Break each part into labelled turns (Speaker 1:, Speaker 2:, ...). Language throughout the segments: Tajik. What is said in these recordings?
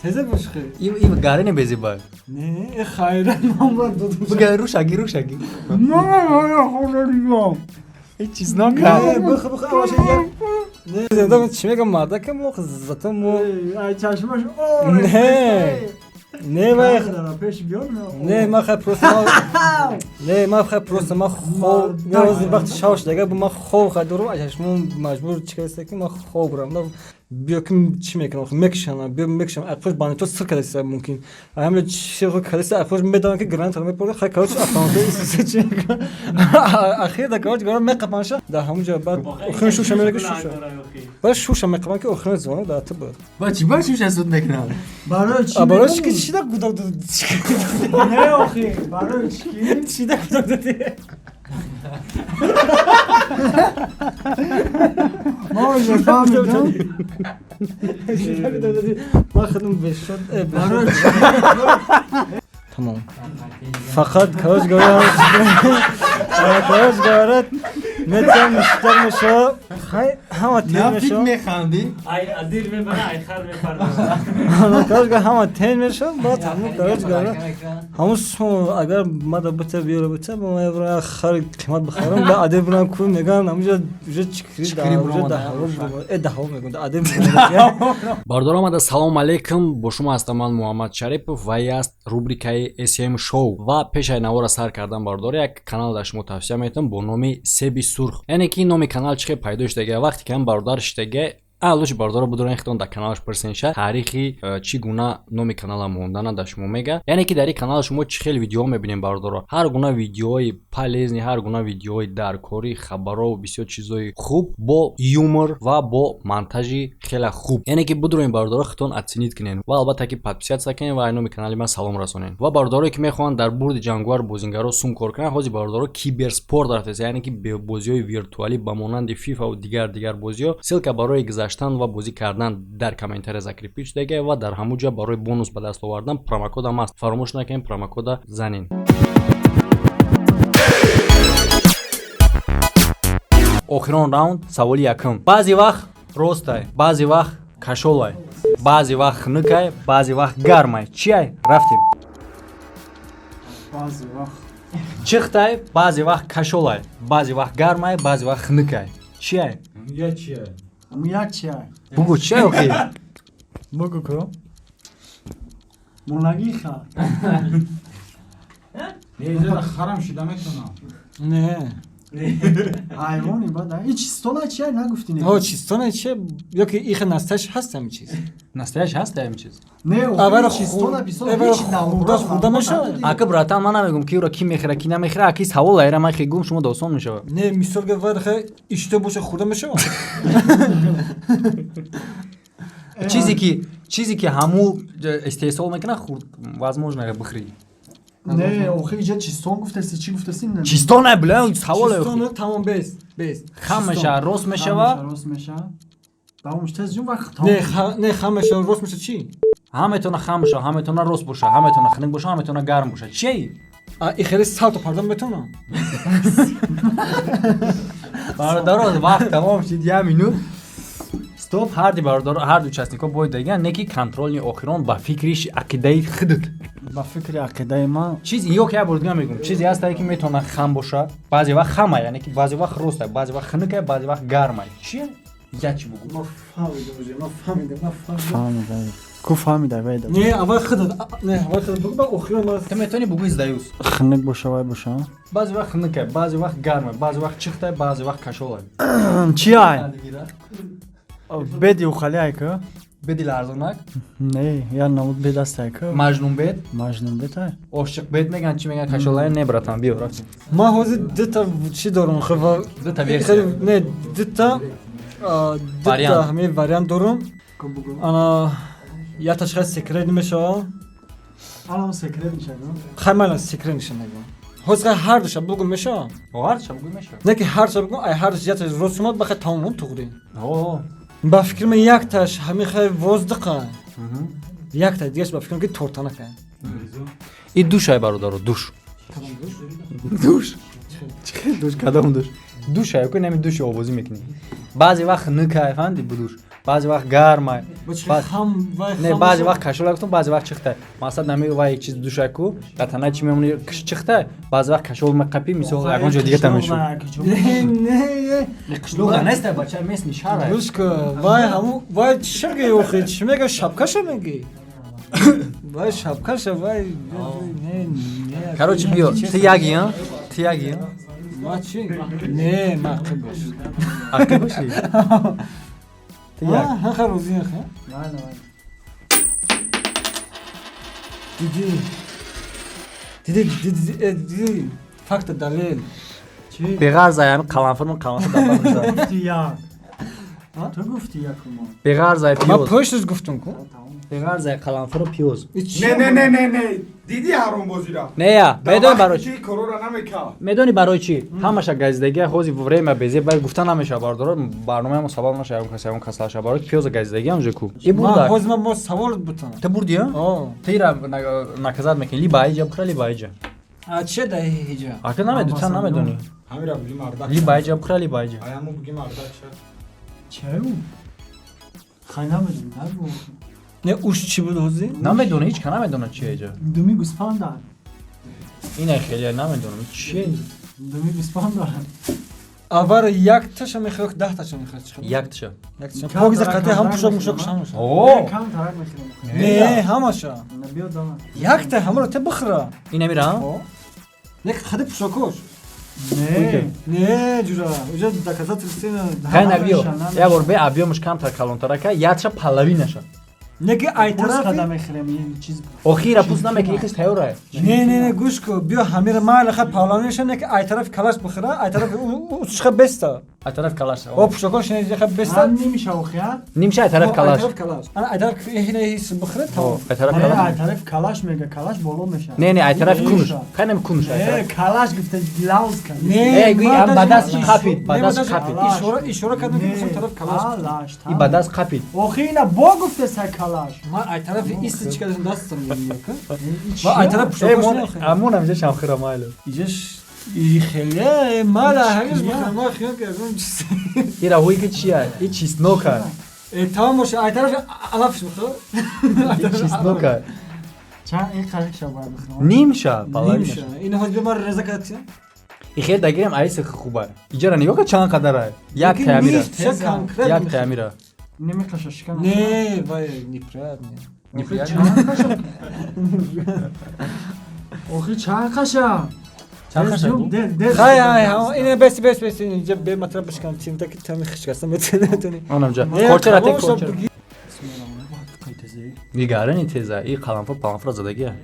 Speaker 1: Тезе бошхе.
Speaker 2: Ин гарини безиба.
Speaker 1: Не, хайра номбар додум.
Speaker 2: Буга рушаги рушаги.
Speaker 1: Не,
Speaker 2: Ҳеҷ чиз нока.
Speaker 1: Не, бих бих аваша як.
Speaker 3: Не, чӣ мегам мардака мо зато мо
Speaker 1: Ай чашмаш. О.
Speaker 3: Не. Не вай
Speaker 1: Пеш биёр.
Speaker 3: Не, ман хай просто не, ман хай просто ман хоб не вақти шав шудага бу ман хоб хай дорум, ай чашмон маҷбур чӣ кардааст ки ман хоб рам. Биё ки чӣ мекунам, мекушам, биё мекушам, ай қош бандито сир кардааст мумкин. Ай ҳамин чӣ кардааст, ай қош медонам ки граната мепорад, хай короче автомобил чӣ мекунам. Ахир да короче гора меқапанша дар ҳамон ҷо баъд охирин шуша мераги шуша. Баъд шуша меқапан ки охирин звонок дар ту буд.
Speaker 2: Ба чӣ ба шуша суд мекунам?
Speaker 1: Барои чӣ?
Speaker 3: Барои чӣ ки чӣ да гудок дод?
Speaker 1: Не, охи, барои чӣ ки?
Speaker 3: Чӣ да гудок додӣ?
Speaker 1: Ма уже фаҳмидам.
Speaker 3: Ман худам бешод.
Speaker 1: Барои чӣ?
Speaker 3: Тамом. Фақат короче говоря, короче говоря, метам муштар мешава. Хай ҳама тен
Speaker 2: На фик
Speaker 3: мешава.
Speaker 2: механдӣ?
Speaker 4: Ай адир мебара, ай хар мепарда.
Speaker 3: Короче говоря, ҳама тен мешава, баъд ҳамун короче говоря, ҳамун сум агар мада бита биёра бита, ба ман евро хари қимат бихарам, ба адир бурам ку меган, ҳамунҷа уже чикри да
Speaker 2: Чикри
Speaker 3: уже
Speaker 2: буромада,
Speaker 3: да ҳаво буромада. Э да ҳаво мегӯм, да адир буромада.
Speaker 5: Бардор омада, салом алейкум, бо шумо ҳастам ман Муҳаммад Шарипов ва ин аст рубрикаи SM Show. Ва пешаи навора сар кардан, бардор, як канал дар шумо тавсия метавам бо номи Себи Сурх. Яъне ки номи канал чӣ хел пайдо шудага, вақте ки ҳам бародар шудага, лучи бардора будорен хитон дар каналаш пурсенша таърихи чӣ гуна номи канала мондана дар шумо мега. Яъне ки дар ин канал шумо чӣ хел видеоҳо мебинем, бардоро, ҳар гуна видеоҳои полезный, ҳар гуна видеоҳои даркорӣ, хабаро, бисёр чизҳои хуб бо юмор ва бо монтажи хеле хуб. Яъне ки будроем, бардоро, хитон оценить кунен ва албатта ки подписаться кунен ва номи канали ман салом расонен. Ва бардорое ки мехоҳанд дар бурди ҷангувар бозингаро сум кор кунанд, ҳозир, бардоро, киберспорт рафтест, яъне ки бозиҳои виртуалӣ ба монанди фифа ва дигар дигар бозиҳо. Ссылка барои гузаштан ва бозӣ кардан дар комментария закрепить шудага ва дар ҳамун ҷо барои бонус ба даст овардан промокодам аст. Фаромӯш накунед, промокода занен. Охирон раунд, саволи якум. Баъзе вақт ростай, баъзе вақт кашолай, баъзе вақт хунукай, баъзе вақт гармай. Чиай? Рафтем.
Speaker 1: Баъзе вақт.
Speaker 5: Чихтай, баъзе вақт кашолай, баъзе вақт гармай, баъзе вақт хунукай. Чиай?
Speaker 6: Я чия?
Speaker 1: Ам як чия.
Speaker 5: Бугу, чиай охи?
Speaker 3: Бугу ку.
Speaker 1: Молаги ха.
Speaker 6: Не, изада харам шида метонам.
Speaker 3: Не.
Speaker 1: Ҳайвони бад. Ин чистола чия нагуфтӣ не?
Speaker 3: О, чистоне чи ё ки ихе насташ ҳаст ҳамин чиз.
Speaker 5: Настоящ ҳаст ҳамин чиз.
Speaker 1: Не,
Speaker 3: Аввал
Speaker 1: охи чистола бисол
Speaker 3: аввал
Speaker 1: ҳеҷ
Speaker 3: хурда хурда мешавад.
Speaker 5: Ака, братан, ман намегум ки ӯро ки мехӯра, ки намехӯра, аки савол айра ман хегум, шумо досон мешавад.
Speaker 3: Не, мисол га вархе ишто боша хурда мешавад.
Speaker 5: Чизе ки ҳаму истеҳсол мекунад, хурд возможно бихӯрӣ.
Speaker 1: Не, охи иҷа чистон гуфтаси, чӣ гуфтаси? Не.
Speaker 5: Чистон ай, бля, савол ай.
Speaker 3: Чистоне тамом бес, бес.
Speaker 5: Хам мешава, рост мешава.
Speaker 1: Рост мешава. Тамом тез ҷун вақт.
Speaker 3: Не, не хам мешава, рост мешава чӣ?
Speaker 5: Ҳам метавона хам боша, ҳам метавона рост боша, ҳам метавона хунук боша, ҳам метавона гарм боша. Чие?
Speaker 3: А и хеле салто пардан метавонам.
Speaker 5: Бародаро, вақт тамом шид, як минут. Стоп, ҳарди бародаро, ҳарду участникҳо бояд даган, не ки контролни охирон ба фикри ақидаи худат.
Speaker 1: Ба фикри ақидаи ман.
Speaker 5: Чиз ё ки як бор дига мегӯм, чизе ҳастае ки метавона хам боша, баъзе вақт хама, яъне ки баъзе вақт ростае, баъзе вақт хунукае, баъзе вақт гармае. Чие? Я чӣ бугӯ?
Speaker 3: Ман фаҳмидам уже, ман фаҳмидам, ман фаҳмидам.
Speaker 1: Фаҳмида. Ку фаҳмида вайда.
Speaker 3: Не, аввал худат, не, аввал худат бугӯ, баъд охирон ман.
Speaker 5: Ту метавонӣ бугӯи сдаюсь.
Speaker 1: Хунук боша, вай боша.
Speaker 5: Баъзе вақт хунукае, баъзе вақт гармае, баъзе вақт чихтае, баъзе вақт кашолае.
Speaker 1: Чи ай? Беди ухали ай ку?
Speaker 5: Беди ларзонак?
Speaker 1: Не, я намуд бед аст ай ку.
Speaker 5: Маҷнунбед?
Speaker 1: Маҷнун бед ай.
Speaker 5: Ошиқбед меган, чӣ меган, кашолае? Не, братан, биё, рафтем.
Speaker 3: Ман ҳозир дута чӣ дорам, хе
Speaker 5: Дута версия.
Speaker 3: Не, дута дута
Speaker 5: Вариант.
Speaker 3: ҳамин вариант дорам. Ана якташ хай секрет мешава.
Speaker 1: Алам секрет мешава.
Speaker 3: Хай ман секрет меша мегӯям. Ҳозир хай ҳар душа бугум мешава?
Speaker 5: Ҳарча бугӯ мешавад.
Speaker 3: Не ки ҳар душа бугум, ай ҳар душа якташ рост омад, ба хай тамом туғри.
Speaker 5: О,
Speaker 3: Ба фикри ман якташ ҳамин хай воздуха. Якта дигаш ба фикрам ки тортанака.
Speaker 5: И душ ай, бародаро, душ. Душ. Чӣ душ, кадом душ? Душ ай, ку нами души овозӣ мекунӣ. Баъзе вақт хунукай, фаҳмидӣ, бу душ.
Speaker 2: Баъзе вақт гармай. Не, баъзе вақт кашола гуфтам, баъзе вақт чихтай. Мақсад нами вай чиз душаку, дар тана чи мемони чихтай, баъзе вақт кашол меқапӣ, мисол ягон ҷо дига та мешуд.
Speaker 3: Не,
Speaker 2: не, қишлоқ нест, бача, местни шаҳр.
Speaker 3: Гӯш кун, вай ҳамун вай чӣ мегӯӣ охи? Чӣ мегӯ, шапкаша мегӯӣ? Вай шапкаша, вай не, не.
Speaker 2: Короче, биё, ты яги, а? Ты яги, а?
Speaker 3: Ма чӣ? Не, ма ақиб бош.
Speaker 2: Ақиб бошӣ? Ты як.
Speaker 3: Ха, розӣ, ха. Диди. Диди, диди, диди. Факт далел.
Speaker 2: Беғарз аями қаламфурмон қаламфур дар бар.
Speaker 1: Гуфти як. Ту гуфти якумо.
Speaker 2: Беғарз ай
Speaker 3: Ма
Speaker 2: пиёз.
Speaker 3: пӯшташ гуфтум ку.
Speaker 2: Беғарз ай қаламфуру пиёз.
Speaker 6: Не, не, не, не, не. Диди ҳаромбозира.
Speaker 2: Не я, медони барои чӣ?
Speaker 6: Чи корора намекард.
Speaker 2: Медони барои чӣ? Ҳамаша газидагия ҳози время безе баъд гуфта намешава бардоро, барномаи мо сабаб наша ягон кас ягон касал ша барои пиёза газидагия ҳамже ку. И
Speaker 3: Ма
Speaker 2: бурда.
Speaker 3: ҳозир ма мо савол бутам.
Speaker 2: Ту бурди, а?
Speaker 3: О.
Speaker 2: Ты ира наказать мекунӣ, либо айҷа бухра, либо айҷа.
Speaker 3: А че да ҳиҷа?
Speaker 2: Ака намедони, та намедони.
Speaker 6: Ҳамира буги мардак.
Speaker 2: Либо айҷа бухра, либо айҷа.
Speaker 6: Аяму буги мардак ша.
Speaker 1: Чаю? Хай намедонам, нагу.
Speaker 3: Не, уш чӣ буд ҳозир?
Speaker 2: Намедони, ҳеч ка намедона чи айҷа.
Speaker 1: Думи гӯспанд дорад.
Speaker 2: Ина хеле намедонам, чи?
Speaker 1: Думи гӯспанд дорад.
Speaker 3: Аввал як таша мехоҳ, 10 таша мехоҳ чӣ?
Speaker 2: Як таша.
Speaker 3: Як таша. Покиза қатъи ҳам пушок мушок ҳамаша.
Speaker 2: О!
Speaker 1: Кам тарак мехӯрам.
Speaker 3: Не, ҳамаша.
Speaker 1: На биё дама.
Speaker 3: Якта ҳамаро те бихӯра.
Speaker 2: Ина мира, а?
Speaker 3: О. Не, қади пушокош.
Speaker 1: Не.
Speaker 3: Не, ҷура. Уже доказательство.
Speaker 2: Хай набиё.
Speaker 1: Намеша,
Speaker 2: Як бор бе абёмш камтар калонтарака, якша половинаша.
Speaker 3: Не ки ай
Speaker 1: Пӯст
Speaker 3: тарафи.
Speaker 1: қада мехӯрем, ин чиз.
Speaker 2: Охира пӯст намекунӣ, хис тайёра.
Speaker 3: Не, не, не, гӯш кун. Биё ҳамира майла ха павланиша не ки ай тарафи калаш бихӯра, ай тарафи усшха беста.
Speaker 2: Ай тараф калаш.
Speaker 3: О, пушокош не ха беста.
Speaker 1: Ҳам нимша охи, а?
Speaker 2: Нимша ай тараф
Speaker 3: О, ай
Speaker 2: калаш.
Speaker 3: тарафи калаш. Ана ай тарафи ҳина ҳис бихӯра тамом.
Speaker 2: Ай тараф
Speaker 1: Не,
Speaker 2: калаш.
Speaker 1: ай тараф калаш мега, калаш боло мешавад.
Speaker 2: Не, не, ай тараф кунуш.
Speaker 1: Меша.
Speaker 2: Хай нем кунуш ай
Speaker 1: Не,
Speaker 2: тараф.
Speaker 1: калаш гуфта лауз кард.
Speaker 3: Не,
Speaker 2: Э, гӯй,
Speaker 3: ман
Speaker 2: ам ба
Speaker 3: даже
Speaker 2: даст
Speaker 3: ишора-
Speaker 2: қапид, ба
Speaker 3: Не, ман
Speaker 2: даст
Speaker 3: даже
Speaker 2: қапид.
Speaker 3: Ишора кардам ки гуфтам тараф калаш.
Speaker 1: Калаш.
Speaker 2: И ба даст қапид.
Speaker 1: Охи ина бо гуфта са калаш.
Speaker 3: Ман ай тарафи ист чӣ кардам дастам меяка.
Speaker 1: Ва
Speaker 3: Ва ай тараф
Speaker 2: Э,
Speaker 3: пушокош
Speaker 2: мон
Speaker 3: не охи.
Speaker 2: амон амҷа шамхира майло.
Speaker 3: Иҷаш и хеле мала ҳамиш бихӯра, ман хиёл кардам чиз.
Speaker 2: Ира ҳуй ки чия? И чеснока.
Speaker 3: Э, тамом боша, ай тарафи алафш бихӯр.
Speaker 2: И чеснока.
Speaker 1: Чанд ин қашик ша бояд бихӯрам?
Speaker 2: Нимша, половинаша.
Speaker 3: Нимша. Ин ҳозир ман реза кардам.
Speaker 2: И хел дагирем айси хуба. Иҷара нигоҳ ка чанд қадар ай. Як таямира.
Speaker 3: Конкрет.
Speaker 2: Як таямира.
Speaker 1: Немиқаша шикан.
Speaker 3: Не, вай неприятно.
Speaker 2: Неприятно.
Speaker 1: Охи чанд қаша?
Speaker 2: Чанд қаша?
Speaker 3: Хай, хай, ҳа, ин бес, бес, бес, инҷа бе матра бишкан, тимта ки тами хишкаста метавони.
Speaker 2: Онамҷа.
Speaker 3: Не,
Speaker 2: Корчара те
Speaker 3: тамом шо
Speaker 2: корчара.
Speaker 3: бигӣ.
Speaker 2: Нигарани теза. И қаламфур паламфур задагия.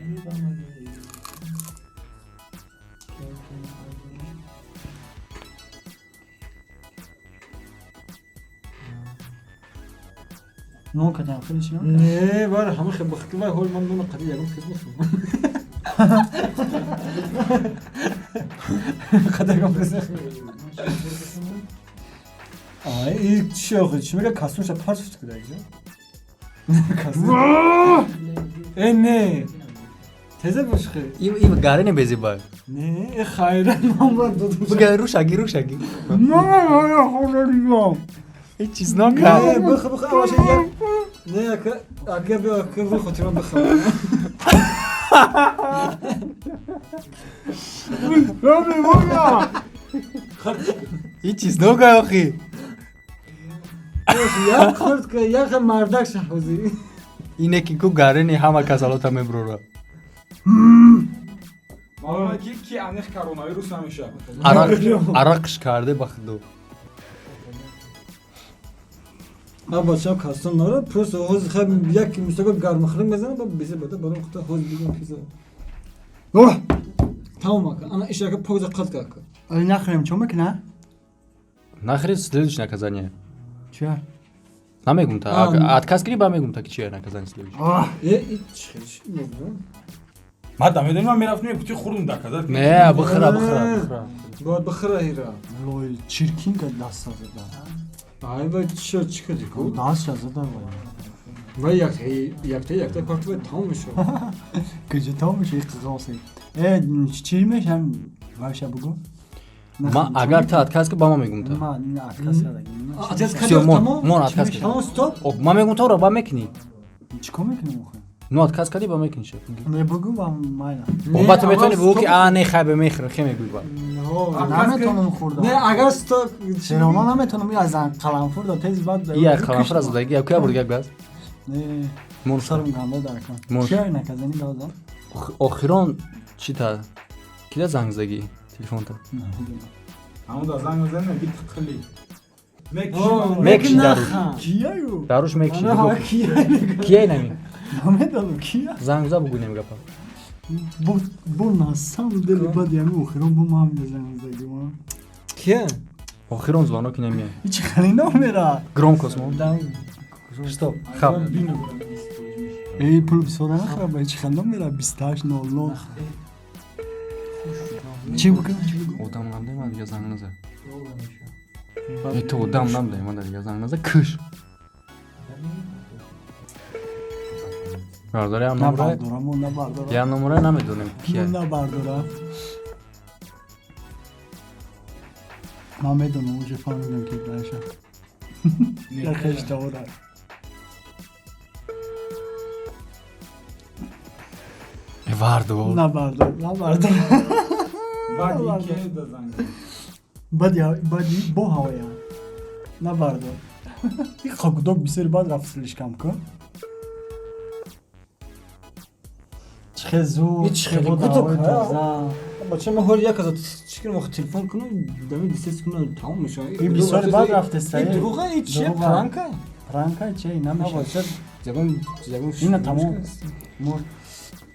Speaker 1: Нон кадам хеле чи нон?
Speaker 3: Не, вай ҳама хел бихки, вай ҳол ман нона қади ягон хиз мехӯрам. Қади ягон хиз мехӯрам. Ай, и чи охи, чи мега кастюмша парч куда иҷа? Кастюм. Э, не. Теза бош хе.
Speaker 2: И и гарани безиба.
Speaker 3: Не, э хайран ман бар додум.
Speaker 2: Буга рушаги рушаги. И чеснока.
Speaker 3: Не, бих, бих, аваша як. Не, ака, ака биё, ака рӯи хотирам бихӯрам.
Speaker 2: И чеснока охи.
Speaker 3: Як хӯрд ка, як мардак шаҳозӣ.
Speaker 2: Ине ки ку гарани ҳама касалота меброра.
Speaker 6: Маълуме ки ки аниқ коронавирус намешавад.
Speaker 2: Арақ арақш карде ба худо.
Speaker 3: Ман бачаам кастон нора, просто ҳозир хай як мустако гармхӯрӣ мезанам, ба безе бада баром хута ҳозир бигам пиза. Оҳ! Тамом ака. Ана иш ака покза қат ака.
Speaker 1: Али нахӯрем чо мекуна?
Speaker 5: Нахрен следующее наказание.
Speaker 1: Чия?
Speaker 5: Намегум та.
Speaker 3: А,
Speaker 5: Отказ кунӣ ба мегум та ки чия наказание следующее.
Speaker 3: Э, и чи хелиш? Мегӯям.
Speaker 6: Ман да медонам, ман мерафтам пути хӯрдум доказать.
Speaker 5: Не, бихӯра, бихӯра, бихӯра.
Speaker 3: Бояд бихӯра ҳира.
Speaker 1: Лой чиркин ка даст зада.
Speaker 3: Ай вай чӣ чӣ кардӣ ку?
Speaker 1: Даст зада вай.
Speaker 3: Вай як якта якта парт вай тамом мешавад.
Speaker 1: Куҷо тамом меша иқ қоғоз. Э, чи мешам? Вайша бугу.
Speaker 2: Ма агар ту отказ ки ба ма мегум ту.
Speaker 1: Ма не отказ кардагим.
Speaker 3: Отказ
Speaker 2: Всё,
Speaker 3: кардӣ,
Speaker 2: мон,
Speaker 3: тамом?
Speaker 2: мон отказ кардам.
Speaker 3: Тамом, стоп.
Speaker 2: Ок, ма мегум туро ба мекунӣ.
Speaker 1: Чӣ кор мекунем охир?
Speaker 2: Ну отказ кардӣ ба мекунӣ шо.
Speaker 1: Не бугу ба майла.
Speaker 2: О, ба ту метавонӣ бугӯ ки а не хай ба мехӯрам, хе мегӯй ба.
Speaker 1: Наметонам хӯрда.
Speaker 3: Не, агар стоп.
Speaker 1: Серона наметонам, и аз қаламфур да тез бад.
Speaker 2: И аз қаламфур аз задаги, як куя бургак газ.
Speaker 1: Не.
Speaker 2: Мон
Speaker 1: Сарам ганда дар кан.
Speaker 2: Мон.
Speaker 1: Чия наказани газа?
Speaker 2: Охирон чӣ та? Кида занг задагӣ телефонта?
Speaker 6: Ҳамон да занг мезанем, бит қили.
Speaker 2: Мекши даруш.
Speaker 1: Кияю?
Speaker 2: Даруш мекши.
Speaker 1: Ана кия?
Speaker 2: Кияй нами?
Speaker 1: Намедонам кия.
Speaker 2: Занг за бугӯ нем гапа.
Speaker 1: Бо бо на самом деле баъд ями охирон бо ман занг задагим.
Speaker 3: Кия?
Speaker 2: Охирон звонок немия.
Speaker 1: Ҳеч хали намера.
Speaker 2: Громкост мон. Стоп. Хаб.
Speaker 1: Эй, пул бисёр нахӯра, ба ҳеч хали намера 28:00. Чӣ бикунам, чӣ бикунам?
Speaker 2: Одам намдай, ман дига занг назад. Э, ту одам намдай, ман дига занг назад. Куш. Бардор, ям номра.
Speaker 1: Набардорам, мо набардорам.
Speaker 2: Ям номра намедонем кия.
Speaker 1: Мо набардорам. Ман медонам, уже фаҳмидам ки наша. Як хеш давора.
Speaker 2: Э, вардо.
Speaker 1: Набардор, набардор.
Speaker 6: Баъд ки да занг.
Speaker 1: Баъди баъди бо ҳавоя. Набардор. И хокдог бисёри бад рафт слишком ку. Чӣ хел зуд,
Speaker 3: Ҳеч хеле
Speaker 1: бо
Speaker 3: гудок,
Speaker 1: ҳавои
Speaker 3: ҳа?
Speaker 1: тоза.
Speaker 3: Бача, ман ҳол як аз чӣ кунам, охир телефон кунам, дами 23 секунда тамом мешавад.
Speaker 1: И бисёри бад рафтеста.
Speaker 3: И дурӯға, и чия,
Speaker 1: Дурӯға.
Speaker 3: пранка?
Speaker 1: Пранка че намешавад.
Speaker 3: Бача, ягон ягон
Speaker 1: Ина тамом. Мурд.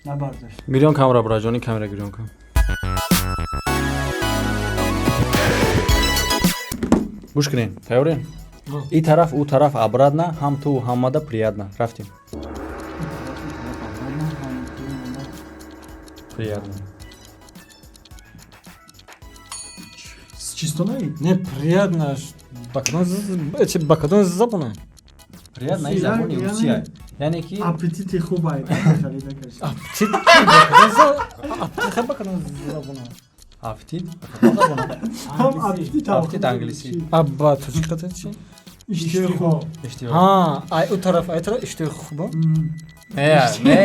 Speaker 1: Набардошт.
Speaker 2: Гирён камера браҷони камера гирён кун. Гӯш кунед, тайёрем? И тараф, ӯ тараф обратно, ҳам ту ҳамада приятно. Рафтем. Приятно.
Speaker 1: Чисто наи?
Speaker 3: Не, приятно. Ба кадом чи ба кадом забона?
Speaker 2: Приятно и забони
Speaker 1: Яъне-
Speaker 2: русия. Яъне ки
Speaker 1: Аппетити хуб ай. Харида каш.
Speaker 3: Аппетит ба кадом аппетит хай ба кадом забона?
Speaker 2: аппетит.
Speaker 1: Ҳам аппетит ҳам
Speaker 2: Аппетит англисӣ.
Speaker 3: А ба тоҷик қата чи?
Speaker 1: Иштиҳои хуб.
Speaker 2: Иштиҳо.
Speaker 3: Ҳа, ай ӯ тараф, ай тараф иштиҳои хуб.
Speaker 2: Не, не.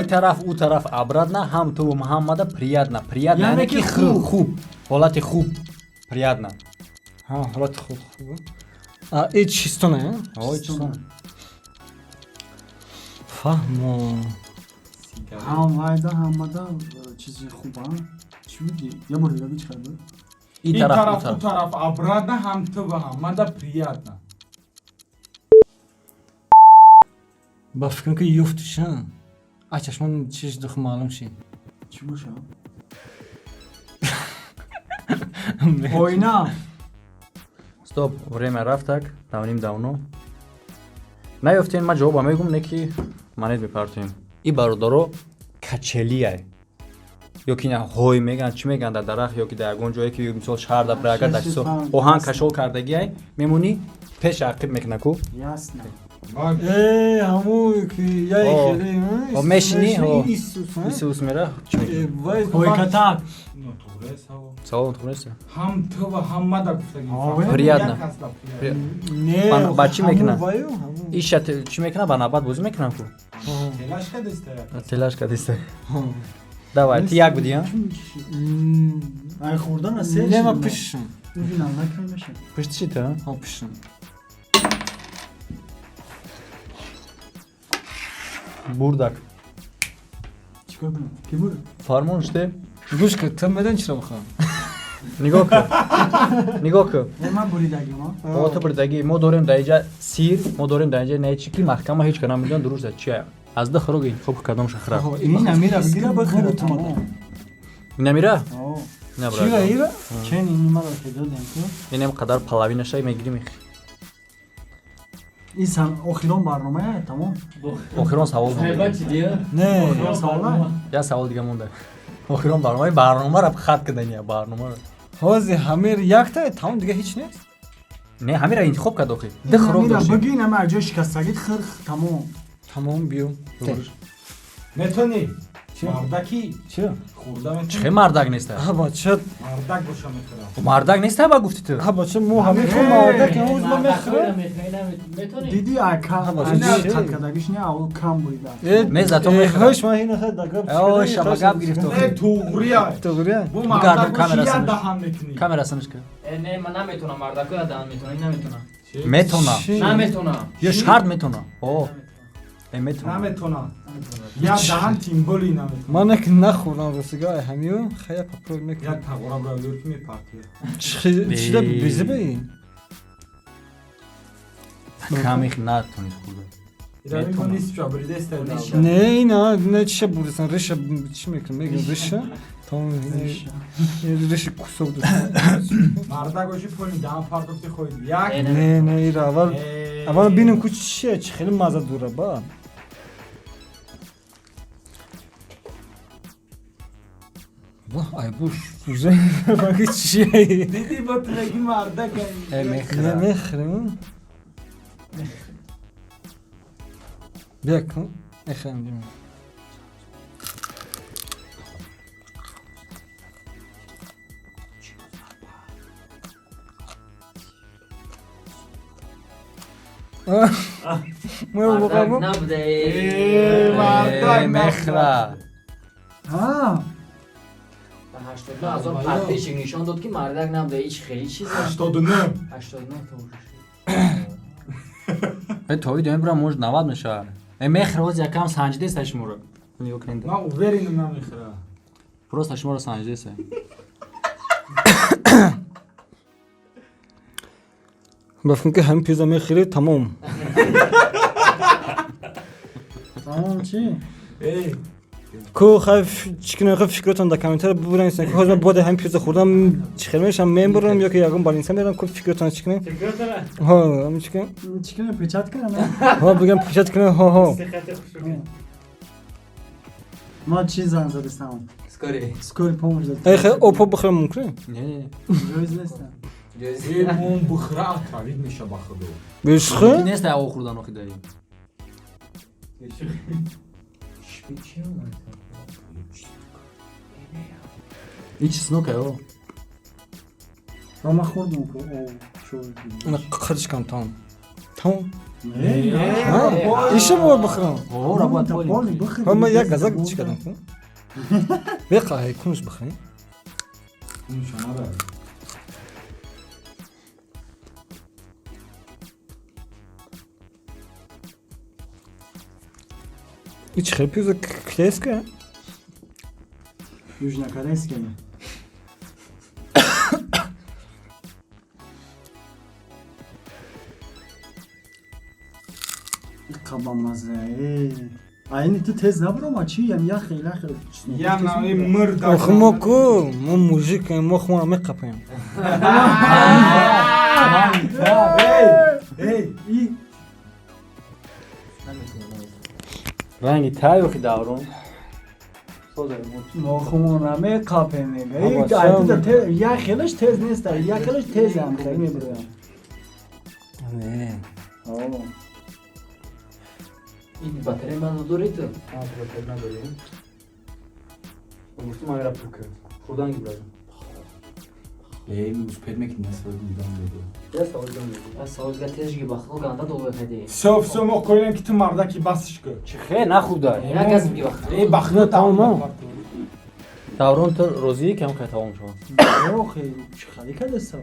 Speaker 2: И тараф, ӯ тараф обратно, ҳам ту ҳамада приятно. Приятно
Speaker 1: Яъне
Speaker 2: яъне
Speaker 1: ки
Speaker 2: ки
Speaker 1: хуб.
Speaker 2: хуб. Ҳолати хуб. Приятно.
Speaker 3: Ҳа, ҳолати хуб хуб. А и чисто не?
Speaker 2: Ой, чисон.
Speaker 3: Фаҳмо.
Speaker 1: Ҳам вайда ҳамада чизи хуба. Чӣ буди? Я бор дига чӣ хабар?
Speaker 2: И
Speaker 6: И
Speaker 2: тараф,
Speaker 6: тараф,
Speaker 2: ӯ
Speaker 6: ӯ
Speaker 2: тараф.
Speaker 6: тараф обратно, ҳам ту ва ҳамада приятно.
Speaker 3: Ба фикрам ки ёфтиш, ҳа. А чашмон чиш дух маълум шид.
Speaker 1: Чӣ боша? Оина.
Speaker 2: Стоп, время рафтак, давним давно. Наёфтем, ман ҷавоба мегум, не ки манет мепартоем. И бародаро качелияй. Ё ки на ҳой меган, чӣ меган дар дарахт ё ки дар ягон ҷое ки мисол шаҳр дар агар дар чизо оҳан кашол кардагиай, мемонӣ пеш ақиб мекуна ку.
Speaker 1: Ясно.
Speaker 3: Э, ҳамун ки яй
Speaker 2: О.
Speaker 3: хеле,
Speaker 2: О, мешинӣ, о.
Speaker 3: Исус, ҳа?
Speaker 2: Исус мера, чӣ мекунӣ?
Speaker 3: Э, вай
Speaker 1: Ҳойкатак.
Speaker 6: Ну, туғри савол.
Speaker 2: Савол туғри
Speaker 6: Ҳам ту ва ҳамада гуфтагӣ.
Speaker 1: Ҳа,
Speaker 2: Приятно.
Speaker 6: Як касда приятно.
Speaker 3: Не,
Speaker 2: Ба чӣ мекунад?
Speaker 3: ҳамун ваю, ҳамун.
Speaker 2: Иша чӣ мекуна? Ба навбат бозӣ мекунам ку.
Speaker 6: Телаш кадиста як.
Speaker 2: Телаш кадиста. Давай, ти як будӣ, а?
Speaker 1: Ай хӯрдана сер.
Speaker 3: Не, ман пишам.
Speaker 1: Бибинам накай меша.
Speaker 2: Пушти чӣ та?
Speaker 3: Ҳа, пишам.
Speaker 2: Бурдак.
Speaker 1: Чӣ кор кунам? Ки бур?
Speaker 2: Фармон ште.
Speaker 3: Гӯш кун, ту медонӣ чиро мехоҳам?
Speaker 2: Нигоҳ кун. Нигоҳ кун.
Speaker 1: Не, ман буридагим, а?
Speaker 2: Бо ту бурдагӣ. Мо дорем дар инҷа сир, мо дорем дар инҷа не чӣ ки маҳкама ҳеҷ ка намедонам дуруст аст чия. Аз ду хӯрок интихоб кардам шахра.
Speaker 1: Ин амира бигира бихӯра тамом.
Speaker 2: Намира?
Speaker 1: О.
Speaker 2: Не
Speaker 3: Чира,
Speaker 2: брат.
Speaker 3: ира?
Speaker 1: Чен ини мара ки додем ку.
Speaker 2: Инем қадар половина шай мегирим.
Speaker 1: Ин сан охирон барномая тамом.
Speaker 2: Охирон савол монда.
Speaker 3: Не.
Speaker 1: Охирон савола?
Speaker 2: Я савол дига монда. Охирон барномаи барномаро хат кардани барномаро.
Speaker 3: Ҳозир ҳамир якта, тамом дига ҳеч нест?
Speaker 2: Не, ҳамира интихоб кард охир. Ду хӯрок
Speaker 1: Амира
Speaker 2: дошти.
Speaker 1: бигин ама ҷои шикастагит хирх тамом.
Speaker 3: Тамом биё.
Speaker 6: Метонӣ. Мардаки?
Speaker 3: Чи?
Speaker 6: Хӯрда метавонӣ?
Speaker 2: Чӣ мардак неста?
Speaker 3: Ҳа бача,
Speaker 6: Мардак боша мехӯрам.
Speaker 2: Мардак неста ба гуфти ту?
Speaker 3: ҳа бача, мо ҳамин хо мардак ҳоз ма мехӯрам.
Speaker 1: Диди ака
Speaker 3: бача, чӣ?
Speaker 1: кадагиш не аввал кам бурида.
Speaker 2: Не, зато мехӯрам.
Speaker 3: Ҳош ма ина хад дагаб.
Speaker 2: О, шаба гап гирифт
Speaker 6: Не,
Speaker 2: охир.
Speaker 6: туғрия.
Speaker 3: Туғрия.
Speaker 6: Бу
Speaker 2: Бигардон
Speaker 6: мардак боши
Speaker 2: камера
Speaker 6: я
Speaker 2: синаш.
Speaker 6: даҳан мекунӣ.
Speaker 2: Камера синаш ки.
Speaker 4: Не, ман наметонам, мардакоя даҳан метонам, наметонам.
Speaker 2: Метонам.
Speaker 4: Наметонам.
Speaker 2: Ё шарт метонам. О. Э метонам.
Speaker 6: Наметонам. Я даҳан тимболи наметонам.
Speaker 3: Ман як нахӯрдам ростига ай ҳамиё, хая попробуй
Speaker 6: Я
Speaker 3: мекунам.
Speaker 6: тағора бравдор ки мепартия.
Speaker 3: Чида безибе ин?
Speaker 2: Камих натонид хӯрда.
Speaker 6: Ира мегӯ нист ша буридеста.
Speaker 3: Не, ина, не чиша бурдасан, реша чӣ мекунам? Мегӯям реша. Тамом, реша кусок дошт.
Speaker 6: Мардак боши поли даҳан партофти хоҳӣ. Як.
Speaker 3: Не, не, ира аввал аввал бинем ку чия, чӣ хеле маза дора ба. Ваҳ, ай буш, уже баки чия?
Speaker 6: Диди бо ту мегӣ мардак.
Speaker 2: Э
Speaker 3: Не
Speaker 2: мехӯра.
Speaker 3: мехӯрем. Бия кун, мехӯрем дим.
Speaker 4: Мардак набуда.
Speaker 6: Э, мардак
Speaker 2: Э мехӯра.
Speaker 1: Ҳа,
Speaker 4: 89 ҳазор подписчик нишон дод ки мардак набуда. Ҳеч хеле чиз.
Speaker 6: 89.
Speaker 4: 89 то уже.
Speaker 2: Э то видео мебурам может 90 мешавад. Э мехӯра ҳоз якам санҷидеста шуморо. Нигоҳ кунед.
Speaker 6: Ман уверенам намехӯра.
Speaker 2: Просто шуморо санҷидеста.
Speaker 3: Ба фикр ки ҳамин пиза мехӯрӣ тамом.
Speaker 1: Тамом чӣ?
Speaker 6: Эй,
Speaker 3: Ку хай чӣ кунем, хай фикротон дар комментария бубинед, ки ҳозир ман боди ҳамин пиза хӯрдам чӣ хел мешавам, мебурам ё ки ягон балинса мерам, ку фикротон чӣ кунем? Ҳо, ҳамин чӣ кунем?
Speaker 1: Чӣ кунем, печат кунем?
Speaker 3: Ҳо, бигам печат кунем, ҳо, ҳо.
Speaker 1: Ма чӣ занг задистам?
Speaker 4: Скорый.
Speaker 1: Скорый помощь дад.
Speaker 3: Эй, хай опо бихӯрам мумкин?
Speaker 2: Не, не.
Speaker 1: Ҷоиз нестам.
Speaker 6: Э, мон бухра отравить меша ба худо.
Speaker 3: Бешхӯ?
Speaker 2: Неста о хӯрдан охи дари. Ич снука о.
Speaker 1: Ва ман хӯрдам ку о чой.
Speaker 3: Ина қадиш кам тамом. Тамом.
Speaker 1: Не,
Speaker 3: Ҳа, иша бояд бихӯрам.
Speaker 2: О, рабат
Speaker 1: Поли
Speaker 2: поли.
Speaker 1: бихӯр.
Speaker 3: Ҳа, ман як газак чӣ кардам ку? Беқаҳай кунш бихӯрем.
Speaker 6: Кунша набар.
Speaker 3: Ич хел пиза клеска?
Speaker 1: Южнокорейский. Қабамаза. Айни ту тез набурома чӣ? Ям я хеле хеле.
Speaker 6: Я нави мурда.
Speaker 3: Охи мо ку, мо мужикем, мо хумона меқапем.
Speaker 6: Эй, эй, и
Speaker 2: Ранги тай охи даврон.
Speaker 1: Мо хумона меқапем мега.
Speaker 3: Аба,
Speaker 1: Ай ту
Speaker 3: сам.
Speaker 1: тез я хелеш тез нест, я хелеш тез ам хеле мебурам.
Speaker 3: Не.
Speaker 1: О.
Speaker 4: Ин батарея ман дорӣ ту?
Speaker 2: А, батарея надорӣ. Гуфтум агара пука. Хӯрдан гибрад.
Speaker 6: Эй, успеть мекунӣ савол дидам беду.
Speaker 2: Я савол дидам.
Speaker 4: Я саволга тез ги бахло ганда долга кади.
Speaker 6: Всё, всё, мо коинем ки ту мардаки басиш ку.
Speaker 2: Чӣ хе нахӯрда.
Speaker 4: Я газ ги бахло.
Speaker 6: Эй, бахло
Speaker 3: тамом.
Speaker 2: Даврон ту розӣ кам хе тамом шуд.
Speaker 1: Охи, чӣ хали кардастам?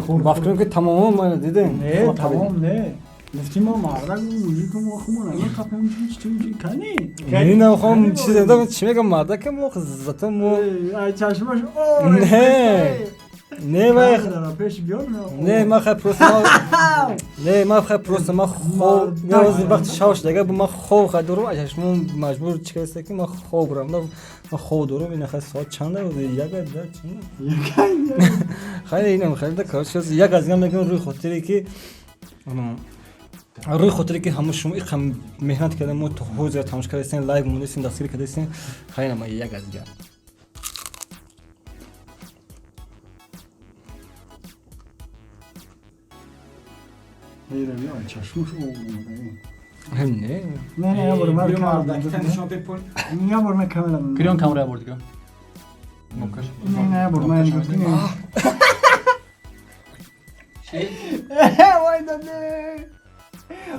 Speaker 3: Ба фикрам ки тамомон мана дидем.
Speaker 1: Не, тамом не. Гуфтим мо мардак мужик мо хумона меқапем чӣ чӣ чӣ кани?
Speaker 3: Не, нахом чизе дам, чӣ мегам мардака мо зато мо
Speaker 1: Ай чашмаш о.
Speaker 3: Не. Не, вай
Speaker 1: пеш биёр.
Speaker 3: Не, ман хай просто ма Не, ман хай просто ма хоб ҳозир вақти шавш дага бу ман хоб хай дорам, чашмон маҷбур чӣ кардеста ки ман хоб бурам. Ман хоб дорам, ина хай соат чанда буд? Як да чанда? Хай инам хай да короче як аз инам мегӯям рӯи хотире ки рӯи хотире ки ҳама шумо иқам меҳнат кардем, мо то ҳозир тамош кардастем, лайк мондастем, дастгирӣ кардастем. Хай инам як аз дигар.
Speaker 1: Эй, чашмаш о.
Speaker 3: Не.
Speaker 1: Не, не, я бор ман камера. Я бор ман камера.
Speaker 2: Гирён камера бор дига.
Speaker 1: Не, не, я бор ман. Вай даде.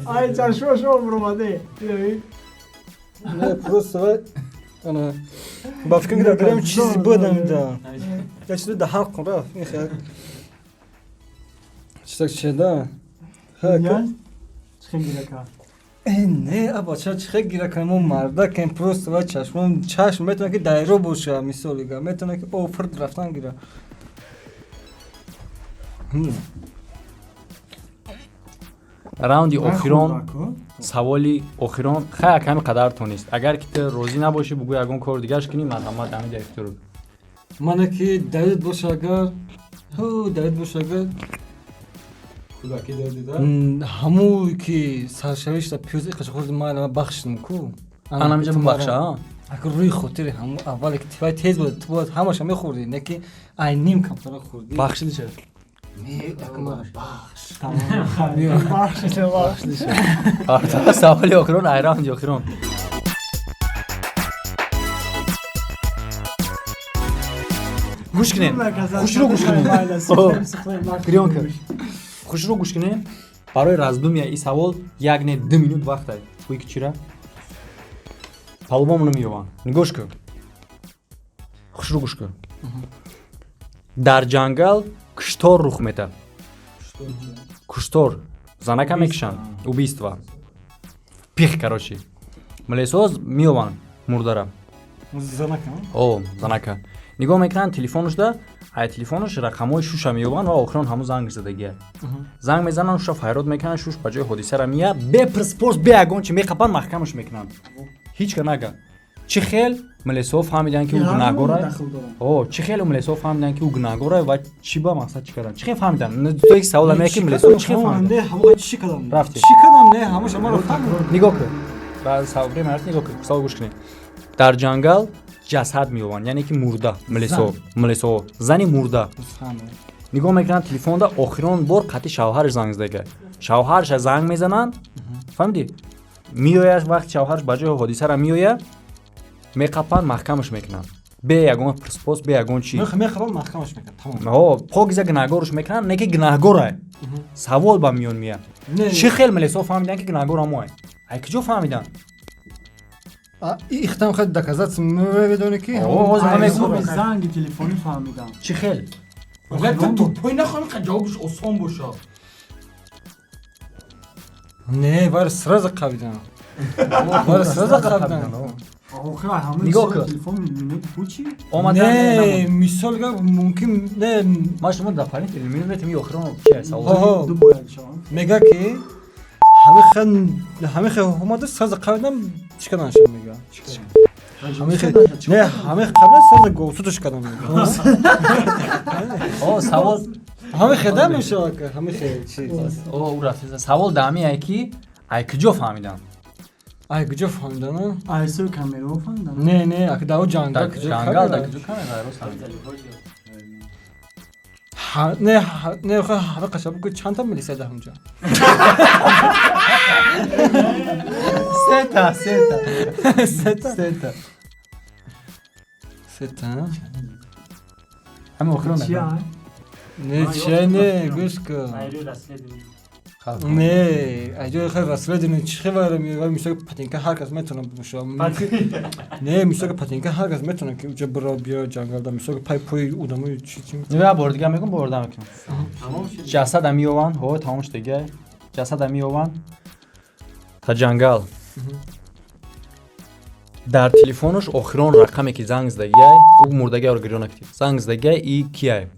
Speaker 1: Ай чашмо шо бромаде.
Speaker 3: Не, просто ана ба фикр ки дар чизи будам да. Я чизи да ҳал кун рафт. Ин хел. Чизак чеда. Ха.
Speaker 1: Чӣ гира?
Speaker 3: Не, аба ча чӣ гира кунам, мо мардакем, просто ва чашмон чашм метавона ки дайро боша, мисолига метавона ки о фирд рафтан гира.
Speaker 2: Раунди охирон, саволи охирон. Хай, ками қадар тонист. Агар ки ту розӣ набошӣ, бугӯ ягон кор дигаш кунӣ, марҳамат, ҳамида ихтиёр.
Speaker 3: Мана ки давид боша агар, ҳу давид боша агар.
Speaker 6: Кӯдаки додида?
Speaker 3: Ҳамуи ки саршавишта пиёз иқаша хӯрди, ман бахшидам ку.
Speaker 2: Ана миҷа бубахша, а?
Speaker 3: Агар рӯи хотири ҳаму аввале ки тивай тез буд, ту бояд ҳамаша мехӯрдӣ, не ки ай ним камтара хӯрдӣ.
Speaker 2: Бахшидиша?
Speaker 3: Не, акма бахш.
Speaker 1: Бахшида, бахшида.
Speaker 2: Саволи охирон, ай раунди охирон. Гӯш кунед. Хушрӯ гӯш кунед. Гирён кун. Хушрӯ гӯш кунед. Барои раздумья и савол як не 2 минут вақт ай. Гӯй ки чира? Палубомоно меёванд. Нигоҳш кун. Хушрӯ гӯш кун. Дар ҷангал куштор рух метад. Куштор. Занака мекушанд. Убийство. Пих, короче. Милисоз меёванд мурдара.
Speaker 3: Занака?
Speaker 2: О, занака. Нигоҳ мекунанд телефонушда, ай телефонуш рақамҳои шуша меёбанд ва охирон ҳамун занг задагия. Занг мезананд, шуша файрод мекунанд, шуш ба ҷои ҳодисара мия, бе прспорс, бе ягон чи меқапанд, маҳкамаш мекунанд. Ҳеч ка нага. Чӣ хел милисоҳо фаҳмиданд ки ӯ гунаҳгор аст? О, чӣ хел милисоҳо фаҳмиданд ки ӯ гунаҳгор аст ва чӣ ба мақсад чӣ карданд? Чӣ хел фаҳмиданд? То як савол аме ки милисоҳо чӣ хел фаҳмиданд?
Speaker 3: Не, ҳамон чӣ кардам?
Speaker 2: Рафтем.
Speaker 3: Чӣ кардам? Не, ҳамаша маро фаҳмидам.
Speaker 2: Нигоҳ кун. Ба савол март нигоҳ кун. Савол гӯш кунед. Дар ҷангал ҷасад меёбанд, яъне ки мурда, милисоҳо, милисоҳо, зани мурда. Нигоҳ мекунанд телефонда, охирон бор қатъи шавҳараш занг задага. Шавҳараша занг мезананд, фаҳмидӣ? Меояд вақти шавҳараш ба ҷои ҳодисара меояд, меқапанд, маҳкамаш мекунанд. Бе ягон прспос, бе ягон чи.
Speaker 3: Мехабам, маҳкамаш мекунанд, тамом.
Speaker 2: О, покиза гунаҳгорш мекунанд, не ки гунаҳгорай. Савол ба миён меяд. Чӣ хел милисоҳо фаҳмиданд ки гунаҳгор ҳамоай? Ай куҷо фаҳмиданд?
Speaker 3: Ихтам хел доказаться медони ки
Speaker 1: занги телефонӣ фаҳмидам.
Speaker 2: Чӣ хел?
Speaker 6: Ту тупой нахоҳӣ, қа ҷавобш осон боша.
Speaker 3: Не, вар сразу қабидан. Вар сразу қабидан.
Speaker 2: Нигоҳ кун.
Speaker 1: Телефон минут пучи?
Speaker 3: Не, мисол гап мумкин не.
Speaker 2: Ма шумо дар парин минут метем и охирон чи савол.
Speaker 3: Мега ки ҳамин хел омада сразу қабидан чӣ кардан шумо мега? Ҳамин хел не, ҳамин қабидан сразу говсутуш кардан мега.
Speaker 2: О, савол
Speaker 3: ҳамин хел да мешавад, ҳамин хел чи.
Speaker 2: О, ӯ рафт. Савол даами ай ки ай куҷо фаҳмидан?
Speaker 3: Ай куҷо фаҳмидан?
Speaker 1: Ай сӯи камераҳо фаҳмидан?
Speaker 3: Не, не, аки дар ҷангал куҷо
Speaker 2: ҷангал дар куҷо камера рост.
Speaker 3: Не, не, ҳама қаша бугӯ чанд та милисия дар ҳамҷо?
Speaker 2: Сета, сета.
Speaker 3: Сета?
Speaker 2: Сета.
Speaker 3: Сета?
Speaker 2: Ҳамин охирон.
Speaker 3: Не, чия не, гӯш кун. Не, аҷои хел расследование чӣ хел вайра меояд? Мисол патинка ҳар кас метавонад боша. Не, мисол патинка ҳар кас метавонад ки уҷа бира биё ҷангалда, мисол пай пои одамои чи чи.
Speaker 2: Не, бор дига мегум, бор дам мекунам. Ҷасада меёванд, ҳо, тамом шуд дига. Ҷасада меёванд та ҷангал. Дар телефонаш охирон рақаме ки занг задагиай, ӯ мурдагиаро гирё накунед. Занг задагиай и кияй?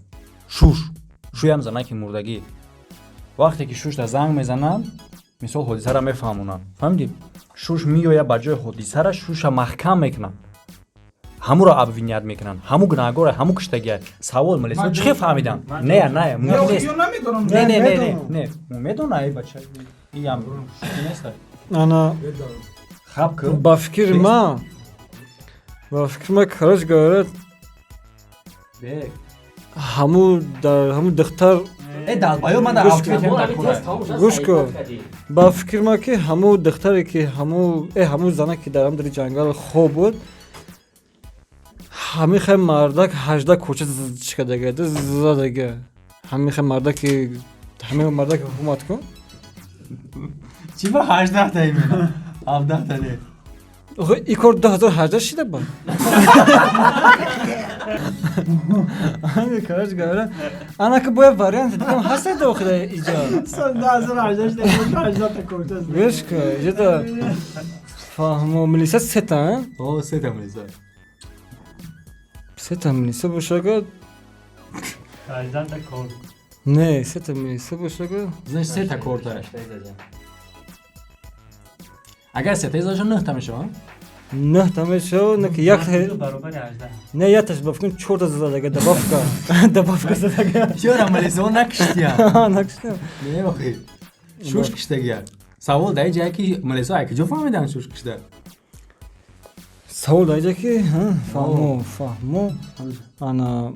Speaker 2: Шуш. Шуям занаки мурдагӣ. Вақте ки шушда занг мезананд, мисол ҳодисаро мефаҳмонанд. Фаҳмидӣ? Шуш меояд ба ҷои ҳодисара, шуша маҳкам мекунанд. Ҳамуро обвинят мекунанд. Ҳаму гунаҳгор, ҳаму куштагиай. Савол милисо чӣ хел фаҳмиданд? Не, не, мумкин нест. Не, не, не, не, не. Медона ай бача. Иам шӯхӣ нест.
Speaker 3: Ана
Speaker 2: хаб ку.
Speaker 3: Ба фикри ман, короче говоря, ҳаму дар ҳаму духтар
Speaker 2: Э далбаё ман дар
Speaker 3: Гӯш
Speaker 2: outfit
Speaker 3: кун.
Speaker 2: дар кора.
Speaker 3: Гӯш кун. Ба фикр ма ки ҳамун духтаре ки ҳамун зана ки дар ҳам дари ҷангал хоб буд, ҳамин хел мардак 18 кӯча чикадага задага. Ҳамин хел мардаки, ҳамин мардаки ҳукумат кун.
Speaker 6: Чӣ ба 18 та именно? 17 та не.
Speaker 3: Охи и кор 2018 шида ба. Ҳамин короче говоря, ана ки бояд вариант дидам ҳаст дохила иҷа.
Speaker 1: Сол 2018 шида, 18 та корча зада.
Speaker 3: Гӯш кун, иҷа фаҳмо милиса сета,
Speaker 6: О, сета милиса.
Speaker 3: сета милиса бошага.
Speaker 7: 18 та кор.
Speaker 3: Не, сета милиса бошага.
Speaker 2: Знаешь, сета корта. Агар сета изаша 9 та мешава.
Speaker 3: 9 та мешава, не ки як
Speaker 7: Баробари 18.
Speaker 3: Не, якташ ба фикр чорта задага, добавка. Добавка задага.
Speaker 6: Чора милисао накиштия?
Speaker 3: Накиштиям.
Speaker 6: Не, охи. Шуш киштагия. Савол дар ҷае ки милисао ай куҷо фаҳмидан шуш кишта?
Speaker 3: Савол дар ҷа ки фаҳмо, фаҳмо. Ана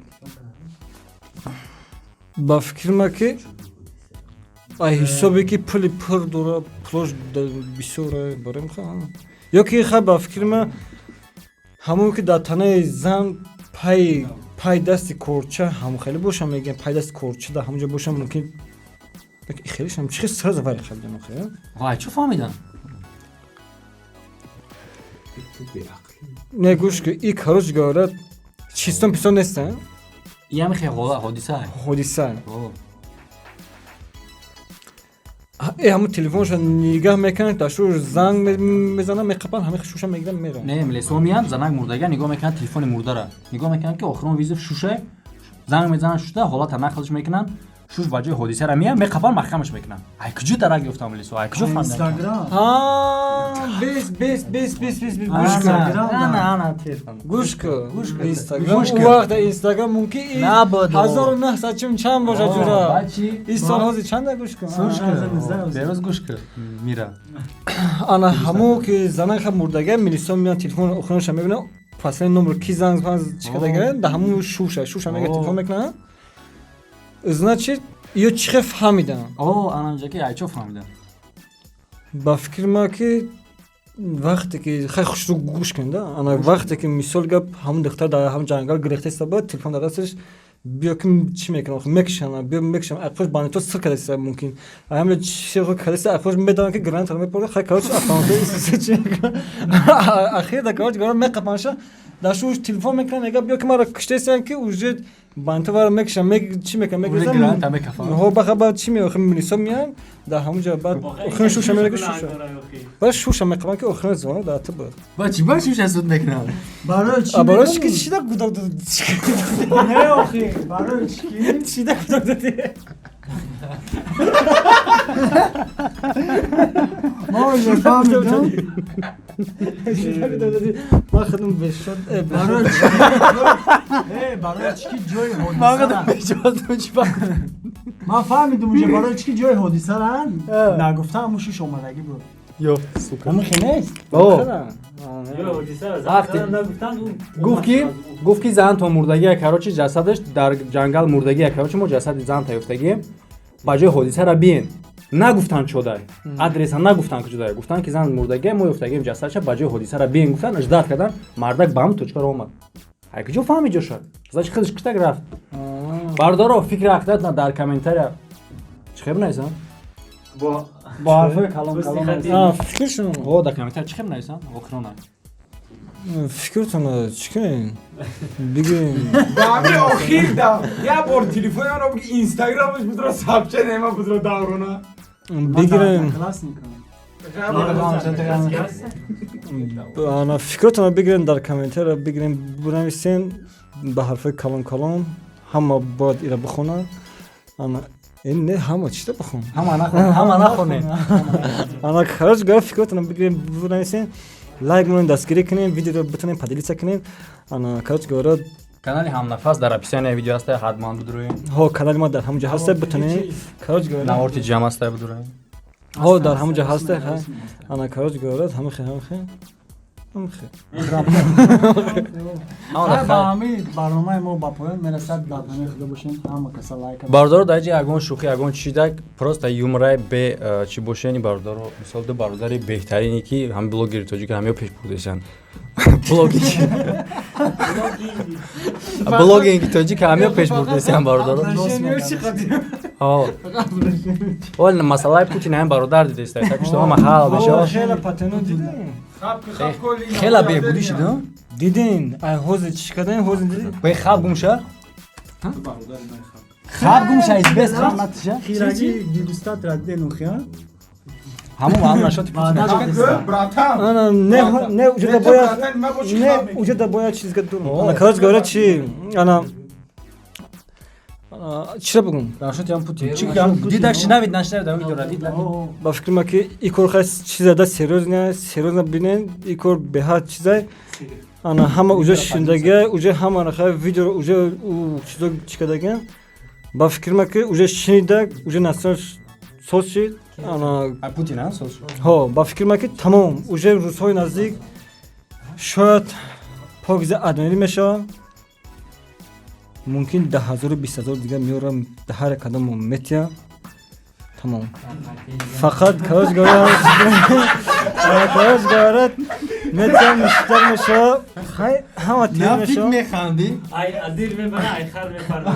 Speaker 3: ба фикр ма ки ай ҳисобе ки пули пур дора, пулош бисёра барем ха. Ё ки ха ба фикр ма ҳамон ки дар танаи зан пай пай дасти корча ҳам хеле боша мегӯям, пай дасти корча дар ҳамонҷо боша мумкин. Хелешам чи хел сразу вари хабидан охи.
Speaker 2: Вай, чӣ фаҳмидан?
Speaker 3: Не, гӯш ки и короче говоря чистон писон нест, а?
Speaker 2: И ҳами хел ҳодиса.
Speaker 3: Ҳодиса. Э ҳамун телефонша нигаҳ мекунанд, дар шуш занг мезананд, меқапанд, ҳамин шуша мегиранд, меранд.
Speaker 2: Не, милисао меянд, занак мурдага нигоҳ мекунанд, телефони мурдара. Нигоҳ мекунанд ки охирон вызов шуша, занг мезананд шушта, ҳолата нақлш мекунанд, шуш ба ҷои ҳодисара меянд, меқапанд, маҳкамаш мекунанд. Ай куҷо дарак ёфтан милисао? Ай куҷо фаҳмидан?
Speaker 1: Инстаграм.
Speaker 3: Бес, бес, бес, бес, бес, бес, гӯш кун.
Speaker 2: Ана, ана, телефон.
Speaker 3: Гӯш кун.
Speaker 2: Гӯш кун.
Speaker 3: Инстаграм.
Speaker 2: Гӯш кун.
Speaker 3: У вақт Инстаграм мумкин и
Speaker 2: Набуд.
Speaker 3: 1900 чим чанд бошад ҷура.
Speaker 6: Бачи.
Speaker 3: И сол ҳозир чанда, гӯш кун.
Speaker 6: Гӯш кун. Бероз гӯш кун. Мира.
Speaker 3: Ана ҳамон ки занак ха мурдага, милисон меянд, телефон охиронша мебинанд, последний номер ки занг чикадага, да ҳамун шуша, шуша мега телефон мекунанд. Значит, ё чӣ хел фаҳмиданд?
Speaker 2: О, ана ҷа ки ай чо фаҳмидан?
Speaker 3: Ба фикри ма ки вақте ки хай хушрӯ гӯш кун да, ана вақте ки мисол гап ҳамун духтар дар ҳамун ҷангал гирехтаиста буд, телефон дар дасташ, биё ки чӣ мекунам, мекушам, биё мекушам, ақлш бандито сир кадаиста мумкин, ҳамин чи кадаиста, ақлш медонам ки гранатаро мепорда. Хай, короче, автомобил чӣ мекунам, ахир да, короче говоря, меқапанша, дар шуш телефон мекунам, мега биё ки маро куштаистан, ки уже бандито варо мекушам, чӣ мекунам, мегирезам.
Speaker 2: Граната мекафанд.
Speaker 3: Ҳо, баха ба чӣ меохи, милисо меянд дар ҳамун ҷо, баъд охирин шуша мега, шуша, баъд шуша меқабанд ки охирин звонок дар ту буд.
Speaker 6: Бачи, ба шуша суд мекунанд.
Speaker 1: Барои чӣ?
Speaker 3: А барои чӣ ки
Speaker 1: медонӣ?
Speaker 3: чида гудок дод?
Speaker 1: Не, охи, барои чӣ ки?
Speaker 3: Чида гудок додӣ?
Speaker 1: Ма уже фаҳмидам.
Speaker 3: Чида гудок додӣ? Ман худам бешод.
Speaker 1: Барои чӣ? Э, барои чӣ ки ҷои ҳодисара ман фаҳмидам уже, барои чӣ ки ҷои ҳодисара нагуфта, ҳамун шуш омадагӣ буд.
Speaker 6: Ё, сука.
Speaker 1: Ҳамин хел нест?
Speaker 2: Гуфт ки зан то мурдагия, короче, ҷасадаш дар ҷангал мурдагия, короче, мо ҷасади зан таёфтагием, ба ҷои ҳодисара биен. Нагуфтанд чодай, адреса нагуфтанд куҷодай, гуфтанд ки зан мурдагия, мо ёфтагием ҷасадша, ба ҷои ҳодисара биен гуфтанд, ждать кардан, мардак ба ҳамн точкаро омад. Ай куҷо фаҳми ҷоша? Значит, худаш киштак рафт. Бардоро, фикри ақидатна дар комментария чӣ хел бинависанд?
Speaker 1: Бо ҳарфҳои калон калон.
Speaker 3: Фикршон.
Speaker 2: О, дар комментария чӣ хел бинависанд охирона?
Speaker 3: Фикртон чӣ кунем, бигӯем?
Speaker 8: Ба ҳамин охир да як бор телефонро буги, инстаграмаш будро, сообщение ма будро, даврона.
Speaker 3: Бигирем. Ана фикротонро бигирем, дар комментария бигирем, бинависем ба ҳарфҳои калон калон, ҳама бояд ира бихонад. Ана ин не, ҳама чита бихон.
Speaker 2: Ҳама нахонем.
Speaker 3: Ана, короче говоря, фикротонро бигирем, бинависем, лайк монем, дастгирӣ кунем, видеоро битонем поделиться кунем. Ана, короче говоря,
Speaker 2: Канали Ҳамнафас дар описания видео ҳаста, ҳатман бидуроем.
Speaker 3: Ҳо, канали ма дар ҳамон ҷо ҳаста, битонем, короче говоря.
Speaker 2: Наворти ҷам ҳаста, бидуроем.
Speaker 3: Ҳо, дар ҳамон ҷо ҳаста. Ана, короче говоря, ҳамихе, ҳамихе.
Speaker 1: Ба ҳамин барномаи мо ба поён мерасад. Дар паноҳи худо бошем, ҳама каса лайк.
Speaker 2: Бародаро, дар ҷи ягон шӯхӣ, ягон чида, просто юморай бе чӣ бошени. Бародаро, мисол, ду бародари беҳтарине, ки ҳам блогери тоҷик ҳамё пеш бурдесанд блогинги тоҷик, ҳамё пеш бурдесанд, бародаро. Ол масъалаи Путин ҳамин бародар дидеста, так что ҳама ҳал мешавад. Хела беҳбудӣ шид.
Speaker 3: Дидин, ай ҳозир чӣ кардем, ҳозир дидин.
Speaker 2: Бе хаб гумша, хаб гумша, избес.
Speaker 1: Хираги дигустатра диден, ухия.
Speaker 2: Ҳамон ҳам нашоти Путин.
Speaker 8: Братан.
Speaker 3: Не, не, уже да бояд, не, уже да бояд чиз дурм. Ана, короче говоря, чи ана чира бугум?
Speaker 2: Нашоти ҳам Путин чи дидак, шинавид, нашинавид, ам видеора дид.
Speaker 3: Ба фикри ма, ки и кор хай чиза да серьёзно, серьёзно бинен, и кор беҳад чизай. Ана ҳама уже шиндагия, уже ҳама хай видео, уже у чизо чӣ кардагия. Ба фикри ма, ки уже шинидак, уже насар соз шид. Ана
Speaker 2: Путин а соз шуд.
Speaker 3: Ҳо, ба фикри ма, ки тамом, уже рӯзҳои наздик шояд покиза админӣ мешавад, мумкин 10 0-у 20 000 дига меорам, ҳар кадому метия, тамом. Фақат, короче говоря, метиям, ништак мешава, хай ҳама тен мешава.
Speaker 6: Механдӣ.
Speaker 7: Ай адир мебара, ай хар мепарда.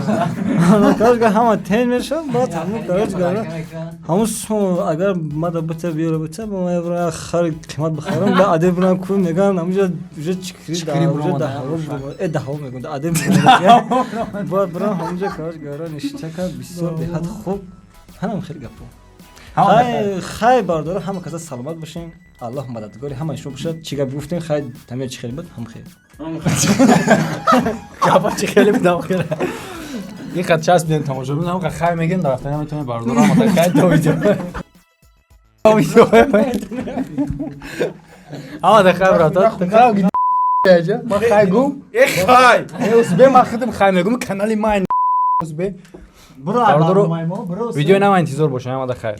Speaker 3: Короче говоря, ҳама тен мешава, баъд ҳамун, короче говоря, ҳамун сум агар мада бита, биёра, бита, ба ма хари қимат бихарам, ба адир бирам ку меган, ҳамунҷа уже чикри уже даҳаво, даҳаво мегӯм, адир бояд бирам ҳамунҷа. Короче говоря, ништака бисёр беҳад хуб, ҳанам хеле гапо. Хай, бародаро, ҳама каса саломат бошем, Аллоҳ мададгори ҳамаи шумо бошад. Чӣ гап гуфтем, хай тамия, чӣ хеле буд, ҳам хел.
Speaker 2: Гапа чӣ хеле будам, хеле ин хат часп дидем, тамошобин ҳам хай мегӯем, дар рафтан метавонем. Бародаро, ҳама хай, то видео, видео, ҳама хай, брат, ма хай гум.
Speaker 8: Э, хай.
Speaker 2: Усбе, ма худам хай мегум, канали ма усбе. Бародаро, видеои нава интизор бошем. Ҳамада хайр.